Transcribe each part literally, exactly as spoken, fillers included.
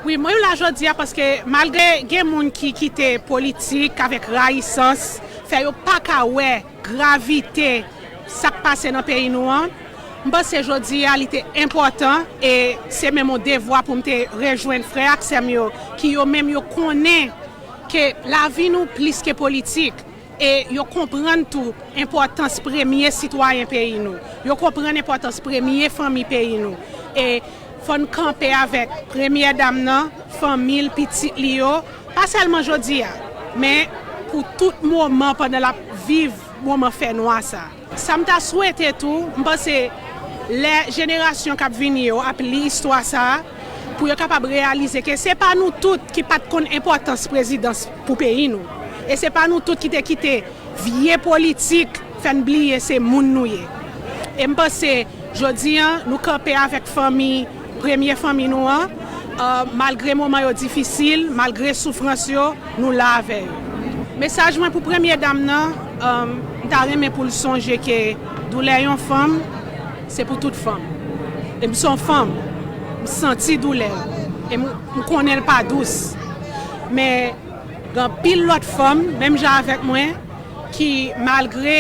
Wi, mwen la jodi a paske malgre gen moun ki kite politik avèk rayisans, fè yo pa ka wè gravite sa k pase nan peyi nou an, m panse jodi a li te enpòtan e se menm yon devwa pou m te rejwenn frè ak sè m yo ki yo menm yo konnen ke lavi nou plis ke politik. E yo konprann tou enpòtans premye sitwayen peyi nou. Yo konprann enpòtans premye fanmi peyi nou. E fò n kanpe avèk premyè dam nan, fanmi l, pitit li yo, pa sèlman jodi a, men pou tout moman pandan l ap viv moman fènwa sa. Sa m ta swete tou, m panse lè jenerasyon k ap vini yo ap li istwa sa a, pou yo kapab reyalize ke se pa nou tout ki pa t konn enpòtans prezidans pou peyi nou. E se pa nou tout ki te kite vye politik fè n bliye se moun nou ye. E m panse jodi a nou kanpe avèk fanmi, premye fanmi nou an, uh, malgre moman yo difisil, malgre soufrans yo, nou la avè yo. Mesaj mwen pou premye dam nan, um, m ta renmen pou l sonje ke doulè yon fanm, se pou tout fanm. E m se yon fanm, m santi doulè l. E m, m konnen l pa dous. Men gen anpil lòt fanm, menm jan avèk mwen, ki malgre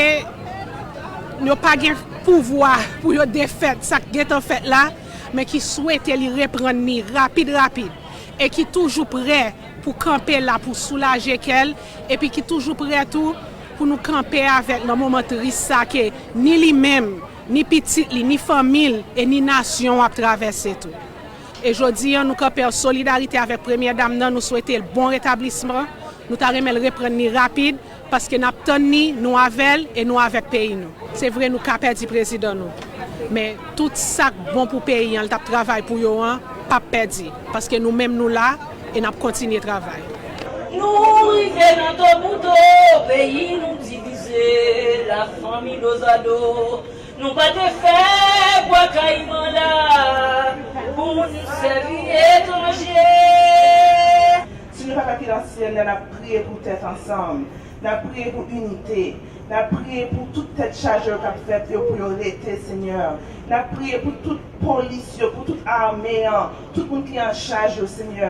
yo pa gen pouvwa pou yo defèt sa k gentan fèt la, men ki swete li reprann li rapid rapid e ki toujou prè pou kanpe la pou soulaje kè l, epi ki toujou prè tou pou nou kanpe avè l nan moman tris sa ke ni li menm, ni pitit li, ni fanmi l e ni nasyon w ap travèse tou. E jodi a nou kanpe an solidarite avèk premyè dam nan, nou swete l bon retablisman, nou ta renmen l reprann li rapid, paske n ap tann li, nou avè l e nou avèk peyi nou. Se vre nou ka pèdi prezidan nou, men tout sa k bon pou peyi an, l t ap travay pou yo an, p ap pèdi, paske nou menm nou la e n ap kontinye travay. Nou rive nan to pou to, peyi nou divize, la fanmi dozado. Nou pa te fè bwa kayiman la pou nou sèvi etranje. Si nou papa ki nan syèl la, n ap priye pou tèt ansanm, n ap priye pou inite, n ap priye pou tout tèt chaje yo k ap fèt yo pou yo rete, Senyè. N ap priye pou tout polis yo, pou tout ame an, tout moun ki an chaj yo, Senyè.